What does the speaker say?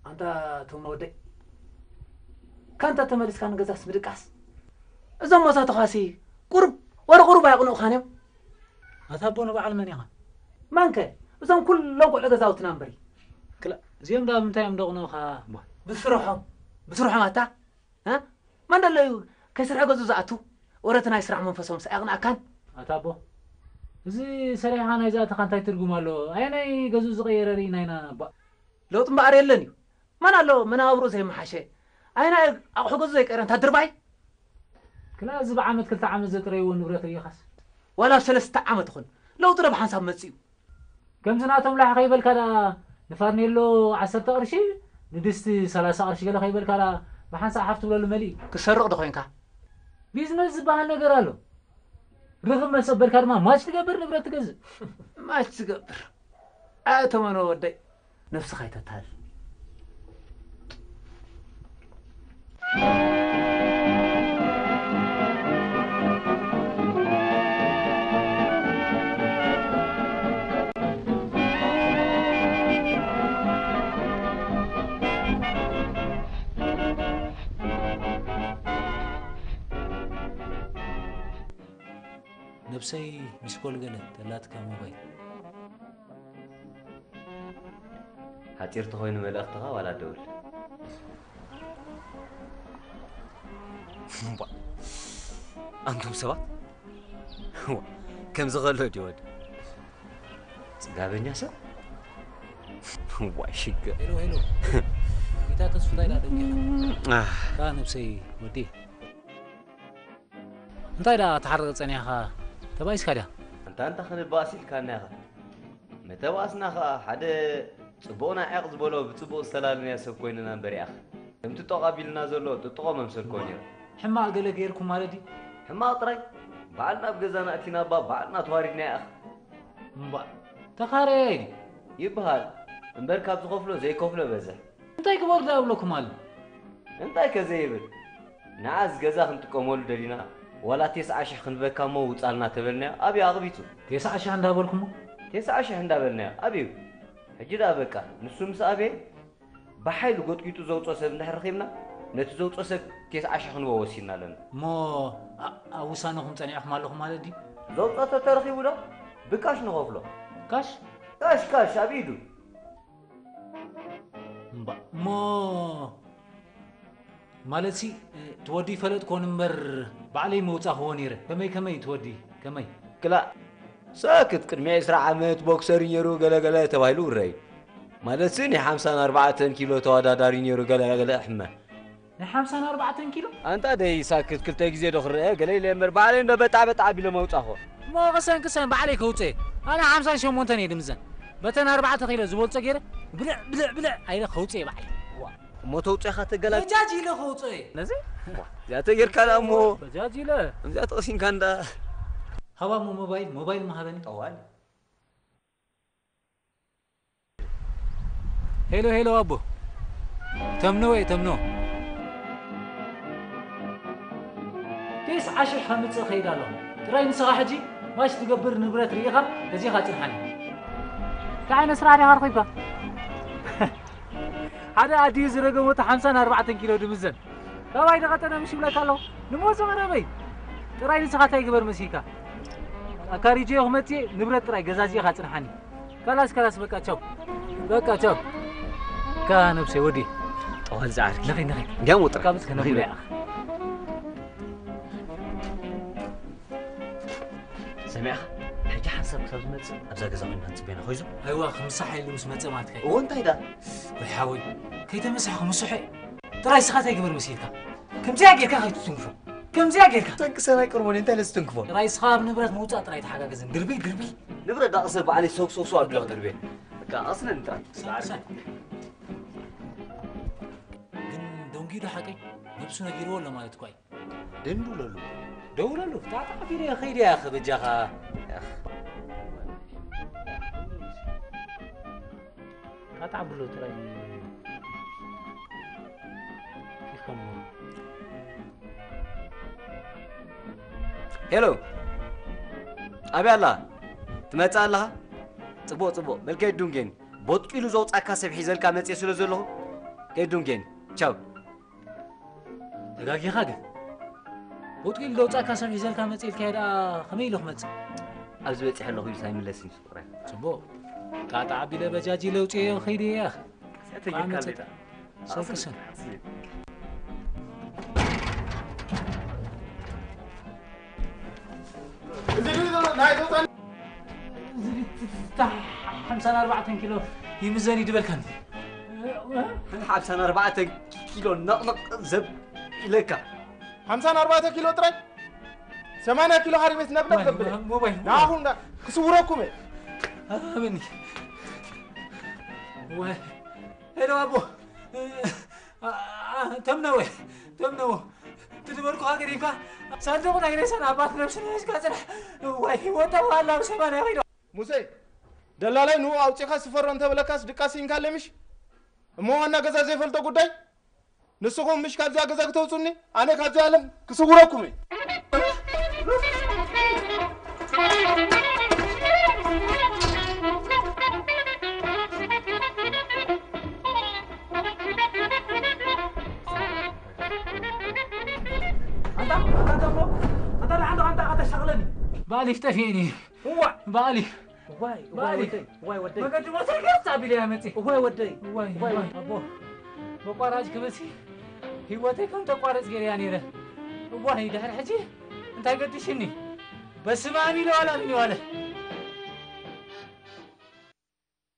ኣንታ ቶም ወደይ፣ ካንታ ተመሊስካ ንገዛስ ምድቃስ? እዞም መሳትኻሲ ቁሩብ ወረ ቁሩብ ኣየቕንኡኻን እዮም። ኣታ ኣቦ ንበዓል መን ኢኻ? መንከ? እዞም ኩሎም ቆልዑ ገዛውትና እምበሪ። ክላ እዚኦም ደኣ ብምንታይ እዮም ደቕንኡኻ? ብስርሖም፣ ብስርሖም ኣታ እ? መን ደሎ እዩ ከይሰርሐ ገዙ ዝኣቱ? ወረቲ ናይ ስራሕ መንፈሶም ሰ ኣቕንኣካን? ኣታ ኣቦ፣ እዚ ሰሪሕኻ ናይ ዝኣተኻ እንታይ ትርጉም ኣለዎ? ኣየናይ ገዙ ዝቐየረ ርኢና ኢና እባ። ለውጢ እምበኣር የለን እዩ። መን ኣሎ መነባብርኡ ዘይመሓሸ? ኣየናይ ኣቑሑ ገዙ ዘይቀየረ እንታ ድርባይ? ክላ እዚ ብዓመት ክልተ ዓመት ዘጥረይዎ ንብረት ርኢኻስ? ዋላ ኣብ ሰለስተ ዓመት ይኹን ለውጢ ዶ ብሓንሳብ መጽኡ? ከምዚ ናቶም ላሕ ከይበልካ ደኣ ንፋርኔሎ ዓሰርተ ቅርሺ ንድስቲ ሰላሳ ቅርሺ ገለ ከይበልካ ደኣ ብሓንሳእ ሓፍ ትብለሉ መሊእ። ክሰርቕ ዶ ኮይንካ? ቢዝነስ ዝበሃል ነገር ኣሎ። ርኽብ መሰበልካ ድማ ማች ትገብር ንብረት ትገዝእ። ማች ትገብር? ኣተመኖ ወደይ፣ ነብስኻ ይተታል። ነብሰይ ሚስኮል ገለ ተላትካ ሞባይል። ሓጺር ተኾይኑ መልእኽትኻ ዋላ ደውል። እምቧ፣ ኣንቱም ሰባት፣ ዋ፣ ከምዚ ከሎ ድዩ ወዲ? ጽጋበኛ ሰብ? ዋይ ሽግር። ሄሎ፣ ሄሎ። ጌታ ተስፉ እንታይ ኢላ ደውላ? ኣህ። እታ ነብሰይ ወዲ። እንታይ ደኣ ትሓርቕ ጸኒሕካ? ተባኢስካ ድያ? ኣንታ፣ ኣንታ ክንባኣስ ኢልካና ኢኻ። መተባእስና ኸኣ ሓደ ጽቡቕ ናይ ዒቕ ዝበሎ ብጽቡቕ ዝተላለናዮ ሰብ ኮይንና እምበር ኢኻ። ከምቲ ጦቕ ኣቢልና ዘሎ ጥጥቖ መምሰልኮ ነይሩ። ሕማቕ ገለ ገይርኩም ማለት ድዩ? ሕማቕ ጥራይ? ባዕልና ኣብ ገዛና ኣቲና እባ ባዕልና ተዋሪድና ኢኻ። እምባእ፣ ተኻረየ ድዩ? ይበሃል። እምበር ካብ ዝኸፍሎ ዘይከፍሎ በዝሕ። እንታይ ግበሩ ደኣ እብለኩም ኣሎ? እንታይ ከ ዘይብል? ንዓስ ገዛ ክንጥቀመሉ ደሊና፣ ዋላ ቴስዓ ሽሕ ክንበካ እሞ ውጻልና ተበልናዮ፣ ኣብዩ ኣቕቢጹ። ቴስዓ ሽሕ እንዳበልኩሞ? ቴስዓ ሽሕ እንዳበልናዮ፣ ኣብዩ። ሕጂ ደኣ በቃ፣ ንሱ ምስ ኣበየ፣ ብሓይሊ ጎጥጒጡ ዘውጾ ሰብ እንድሕር ረኺብና፣ ነቲ ዘውጾ ሰብ ቴስዓ ሽሕ ክንቦ ወሲድና ኣለና። እሞ ኣ-፣ ኣብ ውሳነኹም ጸኒዕኩም ኣለኹም ማለት ድዩ? ዘውጾ ተተረኺቡ ዶ? ብካሽ ንኸፍሎ። ካሽ? ካሽ፣ ካሽ፣ ኣብ ኢዱ። እምባ-፣ እሞ ማለትሲ፣ እ፣ ትወዲ ይፈለጥ ኮን እምበር ባዕለይ መውጻኽዎ ነይረ። ከመይ፣ ከመይ ትወዲ? ከመይ? ክላእ፣ ሰክት፣ ቅድሚ ዕስራ ዓመት ቦክሰር ነይሩ ገለ ገለ ተባሂሉ ውረ እዩ። ማለትሲ ናይ ሓምሳን ኣርባዕተን ኪሎ ተወዳዳሪ ነይሩ ገለ ገለ ሕመ። ናይ ሓምሳን ኣርባዕተን ኪሎ? ኣንታ ደይ ሳክት፣ ክልተ ግዜ ዶ ክረአ ገለ ኢለ እምበር ባዕለይ እንዶ በጣዕ በጣዕ ኣቢለ መውጻኽዎ። እሞ ቅሰን ቅሰን ባዕለይ ከውጽእ። ኣነ ሓምሳን ሸሞንተን እየ ድምዘን። በተን ኣርባዕተ ኪሎ ዝበልጾ ገይረ ብልዕ ብልዕ ብልዕ ኣይለ ከውጽእ እየ ባዕለይ። ዋ። እሞ ተውጽእኻ ተገላ በጃጅ ኢለ ከውጽእ እየ። ነዚ? ዋ። እዚኣ ተጌርካ ደኣ እሞ። በጃጅ ኢለ። እዚኣ ተቐሲንካ እንዳ። ሃባ እሞ ሞባይል፣ ሞባይል መሃበኒ። ጠዋል። ሄሎ፣ ሄሎ፣ ኣቦ። ተምኖ ወይ ተምኖ? ቴስዓ ሽሕ ከምጽእ ከይድ ኣለኹ። ጥራይ ንስኻ ሕጂ ማሽ ትገብር ንብረት ርኢኻ ገዚኻ ጽንሓኒ። እንታይ ዓይነት ስራሕ ዲኻ ረኺብካ? ሓደ ኣዲኡ ዝረገመቶ ሓምሳን ኣርባዕተን ኪሎ ድምዘን። ካባይ ደቐጠነ ምሽ ይብለካ ኣለኹ። ንሞት ዘቐረበይ። ጥራይ ንስኻ እንታይ ግበር መሲልካ? ኣካሪጀዮ ክመጽእ ንብረት ጥራይ ገዛዚእኻ ጽንሓኒ። ካላስ፣ ካላስ፣ በቃ ቻው። በቃ ቻው። ካ ነብሰይ ወዲ። ጠዋል ዝዓርኪ። ንኺድ፣ ንኺድ። እንዲያም ወጥራ። ካብ እስከ ንኺድ። ነብላ ኢኻ። ሰሚዕኻ? ሕጂ ሓንሳብ ክሳብ ዝመጽእ ኣብዛ ገዛ ኮይንና ንጽበዮ ኢና። ኮይዞ? ኣይዋ፣ ክምሳሕ ኢሉ ምስ መጸ ማለት ከ? እዎ፣ እንታይ ደኣ? ወይ ሓወይ፣ ከይተመሳሕኩ ምስሑ። ጥራይ ስኻ እንታይ ግበር መሲልካ? ከምዚኣ ጌርካ ከይትትንክፎ። ከምዚኣ ጌርካ። ተንክሰን ኣይቀርቦን፣ እንታይ ለዝትንክፎ? ጥራይ ስኻ ኣብ ንብረት ምውጻእ ጥራይ ተሓጋገዘን። ድርብይ፣ ድርብይ። ንብረት ዳቕሰ ባዕለይ ሰው፣ ሰው፣ ሰው ኣቢሎ ድርብየ። በቃ፣ ኣቕስነ ንጥራይ። ስራሕ፣ ስራሕ። ግን ደንጊዩ ዶ ሓቀይ? ነብሱ ነጊርዎ ኣሎ ማለት እኮ እዩ። ደንዱለሉ። ደውለሉ። ጣጣ ቢለ ኸይደ ያኸ በጃኻ። ያኸ። ጣጣ ብሎ ጥራይ ይኸሞ። ሄሎ። ኣበይ ኣላ? ትመጽእ ኣለኻ? ጽቡቕ፣ ጽቡቕ። በልከ ዱንጌን። ቦጥቂሉ ዘውጻካ ሰብ ሒዘልካ መጽየ ስለ ዘለኹ፣ ከይዱን ጌን። ቻው። ተጋጊኻ ግን። ቦጥቂል ደውጻካ ሰብ ሒዘልካ መጽእ ኢልካ ደኣ ከመይ ኢሉ ክመጽእ? ኣብዚ በጺሐ ኣለኹ ኢሉስ ኣይምለስን እዩ ፍቕረይ። ጽቡቕ። ጣጣ ኣቢለ በጃጅ ኢለ ውጽኤዮ ከይደ እያ። ሰተየካ ቋመት ሌጣ። ሰልክሰን። እዚ ድዩ ዘሎ ናይ ቶታል? እዚ ሓምሳን ኣርባዕተን ኪሎ ይምዘን እዩ ድበልካኒ። ሓምሳን ኣርባዕተን ኪሎ ነቕነቕ ዘብ ኢለካ። ሓምሳን ኣርባዕተ ኪሎ ጥራይ? ሰማንያ ኪሎ ሃሪሜት ነቕነቕ ዘብለ። ሞባይል፣ ሞባይል። ንኣኹም ዳ ክስውረኩም እየ። ኣበኒ። ወይ። ሄሎ ኣቦ። አ-፣ አ-፣ ተምነወ፣ ተምነወ። ትድበልኩኻ ገዲፍካ ሳንዱቕ ናይ ሬሳን ኣባት ነብስን ሒዝካ ጽንሕ። ዋይ፣ ህይወት ተባህላ ኣብ ሰማንያ ኪሎ። ሙሴ፣ ደላላይ ንኡ ኣውጺኻ ስፈሮ እንተበለካስ ድቃስ ኢንካ ኣለሚሽ? እሞ ዋና ገዛ ዘይፈልጦ ጉዳይ? ንስኹም ምሽ ካብዚኣ ገዛ ክተውጹኒ? ኣነ ካብዚኣ ዓለም ክስውረኩም እየ። ኣንታ፣ ኣንታ ደሞ፣ ኣንታ ደሓን ዶ ኣንታ ከተሻቕለኒ? ባሊፍ ጠፊእኒ። እዋ! ባሊፍ። እዋይ፣ እዋይ ባሊፍ። ወደይ፣ እዋይ ወደይ። መገዲ ሞተር ገጽ ኣቢለ እያ መጺእ። እዋይ ወደይ፣ እዋይ፣ እዋይ። እዋይ፣ ኣቦ። መቋራጭ ክብልሲ ህይወተይ ከም ተቋርጽ ገይረያ ነይረ። እዋይ፣ ድሕሪ ሕጂ እንታይ ገዲሽኒ? በስመ ኣብ ኢለ ዋላ ምን ዋለ።